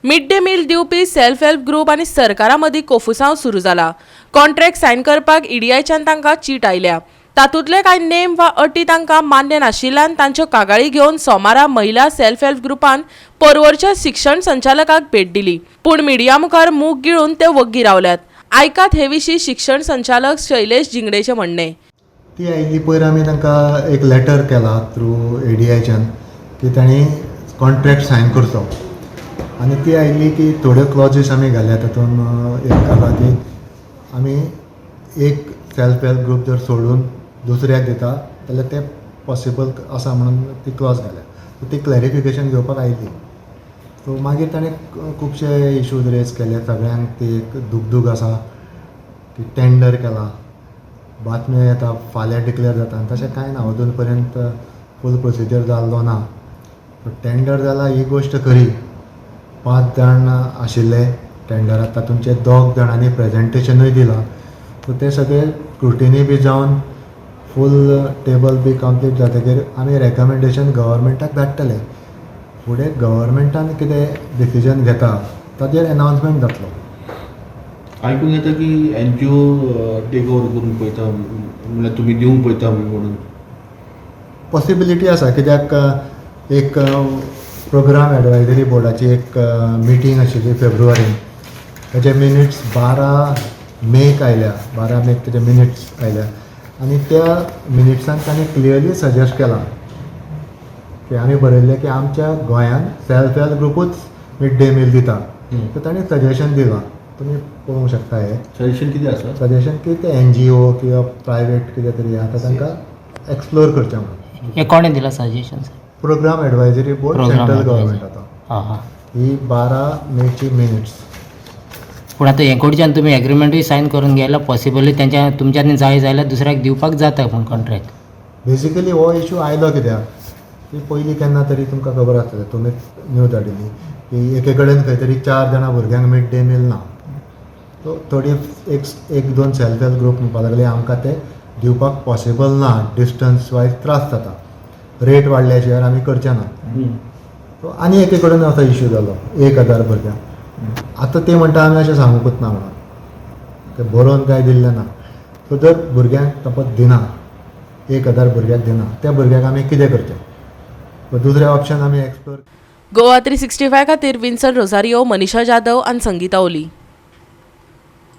Mid day meal दिवपी self help group आनी सरकारा मदीं कोफुसांव सुरू जाला. कॉन्ट्रॅक्ट सायन करपाक ईडीआयच्यान तांकां चीट आयल्या. तातूंतले कांय नेम वा अटी तांकां मान्य नाशिल्ल्यान तांच्यो कागाळी घेवन सोमारा महिला सेल्फ हेल्प ग्रुपान पर्वरच्या शिक्षण संचालकाक भेट दिली. पूण मिडिया मुखार मूग गिळून ते वग्गी रावल्यात. आयकात हे विशीं शिक्षण संचालक शैलेश जिंगडेचें म्हणणें. ती आयिल्ली पयर आमी तांकां एक लेटर केला थ्रू एडीआयच्यान की तांणी कॉन्ट्रॅक्ट सायन करचो. आनी ती आयिल्ली की थोड्यो क्लॉजीस आमी घाल्या. तातूंत एक आसा की आमी एक सेल्फ हेल्प ग्रूप जर सोडून दुसऱ्याक दिता जाल्यार तें पॉसिबल आसा म्हणून ती क्लॉज घाल्या. सो ती क्लॅरिफिकेशन घेवपाक आयिल्ली. सो मागीर ताणें खुबशे इशूज रेज केले. सगळ्यांक ती एक दुगदूग आसा की टेंडर केला, बातम्यो येता फाल्यां डिक्लेर जाता आनी तशें कांय ना. अजून पर्यंत फूल प्रोसिजर जाल्लो ना. टेंडर जाला ही गोश्ट खरी. पांच जाण आशिल्ले टेंडराक, तातूंतले दोग जाणांनी प्रेजेंटेशनूय दिलां. सो ते सगळे स्क्रुटिनी बी जावन फूल टेबल बी कंप्लीट जातकीर आमी रेकमेंडेशन गव्हर्मेंटाक धाडटले. फुडें गव्हर्मेंटान कितें डिसिजन घेता ताजेर एनावन्समेंट जातलो. आयकूंक येता की एनजीओ टेक ओवर करूंक पळयता, म्हणल्यार तुमी दिवंक पळयता म्हणून. पॉसिबिलिटी आसा, कित्याक एक प्रोग्राम एडवायजरी बोर्डाची एक मिटींग आशिल्ली फेब्रुवारीन. ताचे मिनिट्स 12 मेक आयल्या. 12 मेक ताचे मिनिट्स आयल्या आनी त्या मिनिट्सान तांणी क्लियरली सजेस्ट केलां की आमी बरयल्लें की आमच्या गोंयांत सेल्फ हेल्प ग्रुपूच मिड डे मील दिता. तर तांणी सजेशन दिलां, तुमी पळोवंक शकता हें. सजेशन कितें आसा? सजेशन की ते एनजीओ किंवा प्रायवेट कितें तरी आसा, तांकां एक्सप्लोर करचें म्हणून. हे कोणें दिलां suggestion sir? Programme advisory board. Program central advisory. गव्हर्मेंटाचो. हां हां ही 12 मेची मिनिट्स. पूण आतां हे कडच्यान तुमी एग्रीमेंटूय सायन करून गेल्या, पॉसिबली तेंच्या तुमच्यानी जाय जाल्यार दुसऱ्याक दिवपाक जाता पूण कॉन्ट्रॅक्ट. बेसिकली हो इशू आयलो कित्याक की पयलीं केन्ना तरी तुमकां खबर आसतलें, तुमी न्यूज धाडिल्ली की एके कडेन खंय तरी चार जाणां भुरग्यांक मिड डे मील ना. सो थोडी एक एक दोन सेल्फ हेल्प ग्रुप म्हणपाक लागले, आमकां ते दिवपाक पॉसिबल ना, डिस्टन्स वायज त्रास जाता, रेट वाडल्या शिवाय आमी करचे ना. सो आनी एके कडेन असो इशू जालो 1000 भुरग्यांक. आतां ते म्हणटा आमी अशें सांगूंकच ना म्हणून, ते बरोवन कांय दिल्लें ना. सो जर भुरग्यांक सपोज दिना, 1000 भुरग्याक दिना, त्या भुरग्याक आमी कितें करचें? सो दुसरें ऑप्शन आमी एक्सप्लोर गोवा 365 खातीर विन्सन रोजारियो, मनीषा जाधव आनी संगीता ओली.